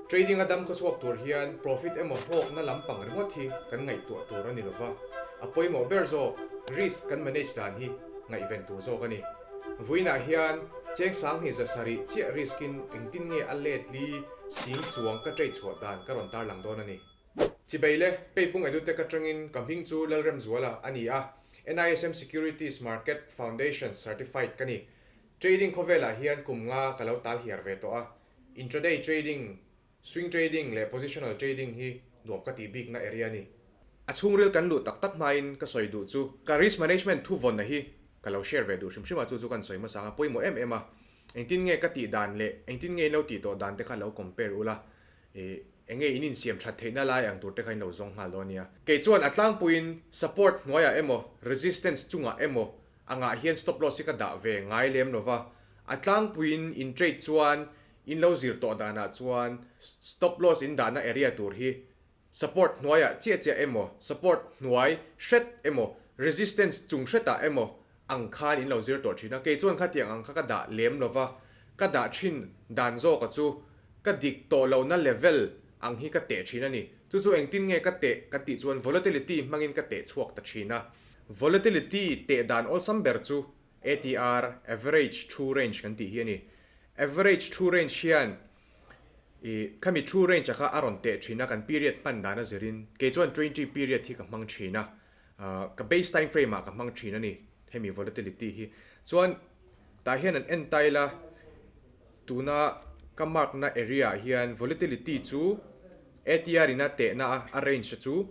Trading a dam khawchhuak tur hian profit emaw hlawkna lampang ringawt hi kan ngaihtuah tur a ni lova, a pawimawh ber zawk risk kan manage dan hi ngaihven tur zawk a ni. Vawiinah hian cheng sanghnih 700 chiah risk in engtin nge a let li sing chuang ka trade chhuah dan ka rawn tarlang dawn a ni. Chibei le, Peipung Edutech atangin ka hming chu Lalremzuala a ni a, NISM Securities Market Foundation Certified ka ni. Trading khawvelah hian kum nga ka lo tal hiar ve tawh a, intraday trading, swing trading leh positional trading hi nuam ka tih bikna area a ni. A chhungril kan luh tak tak hmain ka sawi duh chu ka risk management thuvawnna hi ka lo share ve duh hrim hrim a, chu chu kan sawi hmasa ang a pawimawh em em a, engtin nge ka tih dan leh engtin nge in lo tih tawh dan te kha lo compare ula, Ih, enge in insiam that theihna lai ang tur te kha in lo zawng nghal dawn nia. Kei chuan a tlangpuiin support hnuaiah emaw resistance chungah emaw angah hian stop loss hi ka dah ve ngai lem lo va, a tlangpuiin in trade chuan in lo zir tawh danah chuan stop loss in dahna area tur hi support hnuaiah chiah chiah emaw support hnuai hret emaw resistance chung hretah emaw ang khan in lo zir tawh thin a, kei chuan khatiang ang kha ka dah lem lo va, ka dah thin dan zawka chu ka dik tawh lohna level ang hi ka teh thin a ni. Chu chu engtin nge ka teh kan tih chuan volatility hmangin ka teh chhuak ta thin a. Volatility teh dan awlsam ber chu ATR, Average True Range, kan tih hi a ni. Average True Range hian ih khami true range a kha a rawn teh thin a, kan period hman dan a zirin. Kei chuan 20 period hi ka hmang thin a, ka base time frame ah ka hmang thin a ni hemi volatility hi. Chuan tah hian an en ta ila tuna ka mark na area ah hian volatility chu ATR in a tehna a a range chu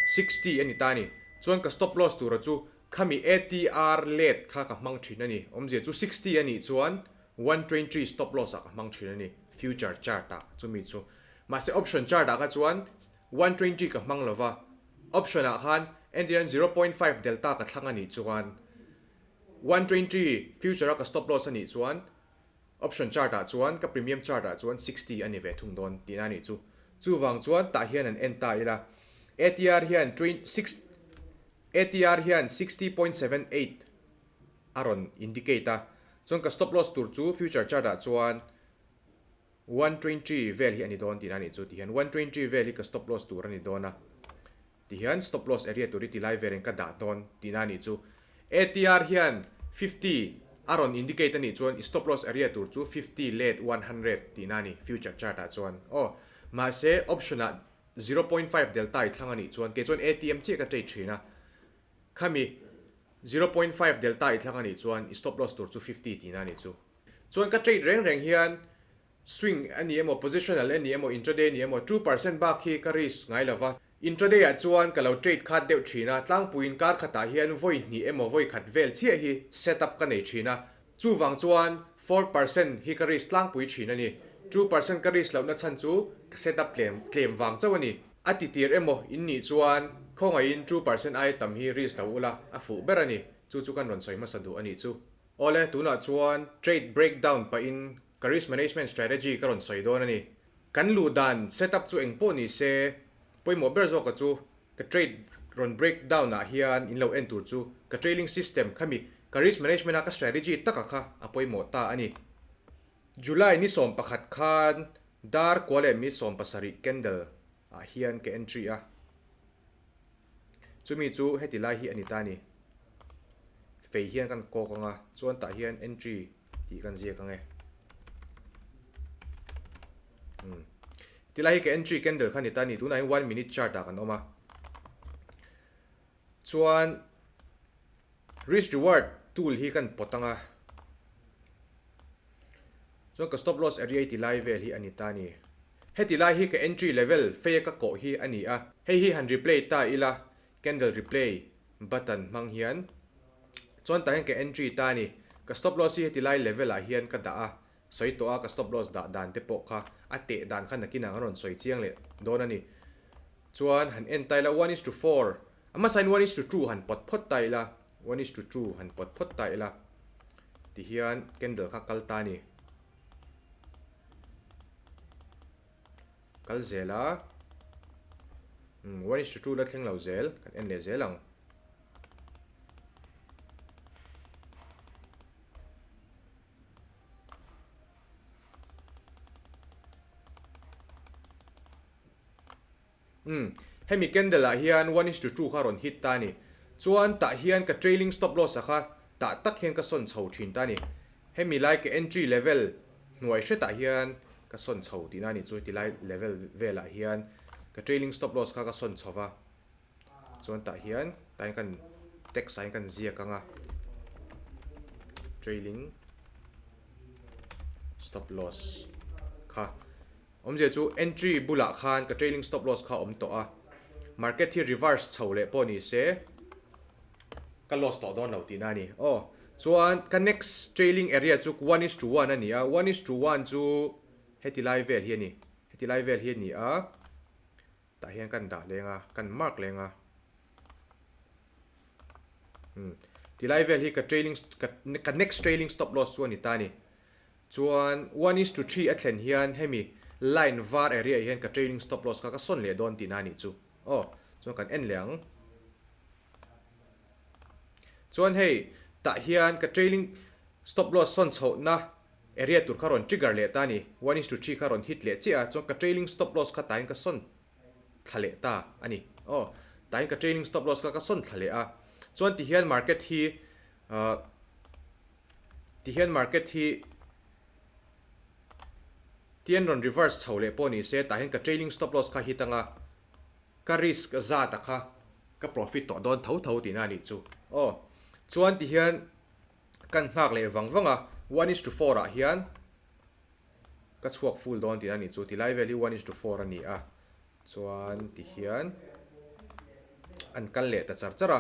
60 a ni ta a ni. Chuan ka stop loss tura chu khami ATR let kha ka hmang thin a ni. Awmzia chu 60 a nih chuan 120 stop loss ah ka hmang thin a ni future chart ah chumi chu. Mahse option chart ah kha chuan 120 ka hmang lova. Option ah khan entirna 0.5 delta ka thlang a nih chuan 120 future a ka stop loss a nih chuan option chart ah chuan ka premium chart ah chuan 60 a ni ve thung dawn tihna a nih chu. Chuvang chuan tah hian an en ta ila ATR hian six ATR hian 60.78 a rawn indicate a chuan ka stop loss tur chu future chart ah chuan 120 vel hi a ni dawn tihna a nih chu tihian 120 vel hi ka stop loss tur a ni dawn a tihian stop loss area tur hi tilai velin ka dah dawn tihna a nih chu. ATR hian 50 a rawn indicate a nih chuan i stop loss area tur chu 50 let 100 tihna a ni future chart ah chuan aw mahse option ah 0.5 delta i thlang a nih chuan kei chuan ATM chiah ka trade thin a khami 0.5 delta i thlang a nih chuan i stop loss tur chu 50 tihna a nih chu. Chuan ka trade reng reng hian swing a ni emaw, positional a ni emaw, intraday a ni emaw, 2% bak hi ka risk ngai lo va. Intraday ah chuan ka lo trade khat deuh thin a, tlangpuiin kar khatah hian vawi hnih emaw vawi khat vel chiah hi set up ka nei thin a. Chuvang chuan 4% hi ka risk tlangpui thin a ni. 2% ka risk lohna chhan chu ka set up tlem tlem vang chauh a ni. A ti tir emaw in nih chuan khawngaihin 2% aia tam hi risk lo ula a fuh ber a ni. Chu chu kan rawn sawi hmasa duh a nih chu. Awle, tunah chuan trade breakdown pahin ka risk management strategy ka rawn sawi dawn a ni. Kan luh dan setup chu eng pawh ni se, pawimawh ber zawka chu ka trade rawn breakdown ah hian in lo en tur chu ka trailing system khami ka risk management a ka strategy taka kha a pawimawh ta a ni. July ni 11 khan dar kua leh mi 17 candle ah hian ka entry a. Chumi chu heti lai hi a ni ta a ni. Fei hian kan kawk ang a, chuan tah hian entry tih kan ziak ang e. Umm. Heti lai hi ka entry candle kha a ni ta a ni. Tunah hian one minute chart ah kan awm a. Chuan risk reward tool hi kan pawt ang a. Chuan ka stop loss area hi ti lai vel hi a ni ta a ni. Heti lai hi ka entry level feia ka kawh hi a ni a. Hei hi han replay ta ila, candle replay button hmang hian. Chuan tah hian ka entry ta a ni. Ka stop loss hi heti lai level ah hian ka dah a, sawi tawh a ka stop loss dah dan te pawh kha a teh dan kha nakin ang a rawn sawi chiang leh dawn a ni. Chuan han en ta ila one is to four, a hmasa in one is to two han pawt phawt ta ila, one is to two han pawt phawt ta ila tihian candle kha kal ta a ni. Kal zel a, umm one is to two la thleng lo zel, kan en leh zel ang. Umm hemi candle ah hian one is to two kha rawn hit ta a ni. Chuan tah hian ka trailing stop loss a kha tah tak hian ka sawn chho thin ta a ni. Hemi lai ka entry level hnuai hretah hian ka sawn chho tihna a ni chu tilai level velah hian ka trailing stop loss kha ka sawn chho va. Chuan tah hian tah hian kan text ah hian kan ziak ang a trailing stop loss kha awmzia chu entry bulah khan ka trailing stop loss kha a awm tawh a market hi reverse chho leh pawh ni se ka loss tawh dawn lo tihna a ni aw chuan ka next trailing area chu one is to one a ni a one is to one chu heti lai vel hi a ni heti lai vel hi a ni a. Tah hian kan dah leng a, kan mark leng a. Umm tilai vel hi ka trailing ka ka next trailing stop loss chu a ni ta a ni. Chuan one is to three a thlen hian hemi line var area ah hian ka trailing stop loss kha ka sawn leh dawn tihna a nih chu. Aw chuan kan en leh ang. Chuan hei tah hian ka trailing stop loss sawn chhohna Area tur kha rawn trigger leh ta a ni. One is to three kha rawn hit leh chiah a, chuan ka trailing stop loss kha tahin ka sawn thla leh ta a ni. Aw, tahin ka trailing stop loss kha ka sawn thla leh a. Chuan tihian market hi ahh tihian market hi tian rawn reverse chho leh pawh ni se tahin ka trailing stop loss kha hit anga ka risk zat a kha ka profit tawh dawn tho tho tihna a nih chu. Aw, chuan tihian Kan nghak leh vang vang a, one is to four ah hian ka chhuak full dawn tih a nih chu, tilai vel hi one is to four a ni a, chuan ti hian an kal leh ta char char a.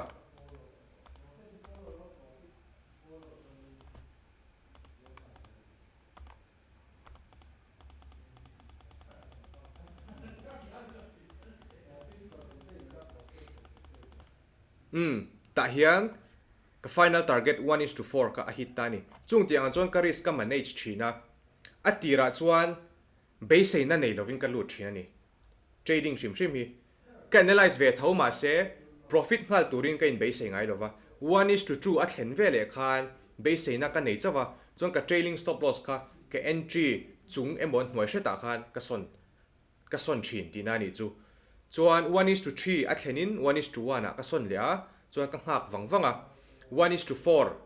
Umm, tah hian ka final target one is to four kha a hit ta a ni. Chung tih ang chuan ka risk ka manage thin a, a tirah chuan beiseina nei lovin ka lut thin a ni. Trading hrim hrim hi ka analyse ve tho mahse profit nghal turin ka inbeisei ngai lova, one is to two a thlen ve leh khan beiseina ka nei chauh a, chuan ka trailing stop loss kha ka entry chung emaw hnuai hretah khan ka sawn ka sawn thin tihna a nih chu. Chuan one is to three a thlenin one is to one ah ka sawn leh a, chuan ka nghak vang vang a, one is to four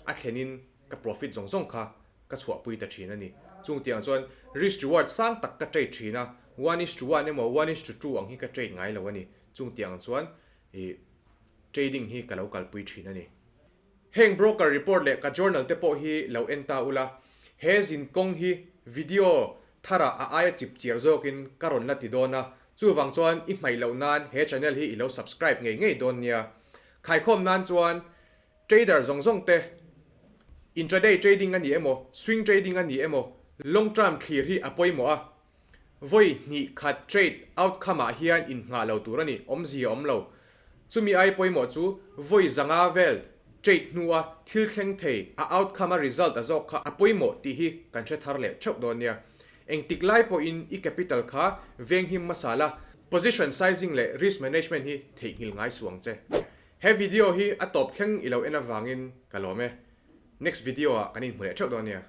a thlenin ka profit zawng zawng kha ka chhuahpui ta thin a ni. Chung tiang chuan risk reward sang tak ka trade thin a, one is to one emaw one is to two ang hi ka trade ngai lo a ni. Chung tiang chuan ih trading hi ka lo kalpui thin a ni. Heng broker report leh ka journal te pawh hi lo en ta ula, he zin kawng hi video tharah a aia chip chiar zawkin ka rawn la ti dawn a, chuvang chuan i hmaih loh nan he channel hi i lo subscribe ngei ngei dawn nia. Khaikhawm nan chuan trader zawng zawng te intraday trading a ni emaw, swing trading a ni emaw, long term thlir hi a pawimawh a, Vawi hnih khat trade outcome ah hian innghah lo tur a ni, awmzia awm lo. Chumi ai pawimawh chu vawi zanga vel trade hnua thil thleng thei a outcome a result a zawk kha a pawimawh tih hi kan hre thar leh theuh dawn nia. Engtik lai pawhin i capital kha venghim hmasa la, position sizing leh risk management hi theihnghilh ngai suh ang che. He video hi a tawp thleng i lo en avangin ka lawm e. Next video ah kan inhmu leh theuh dawn nia.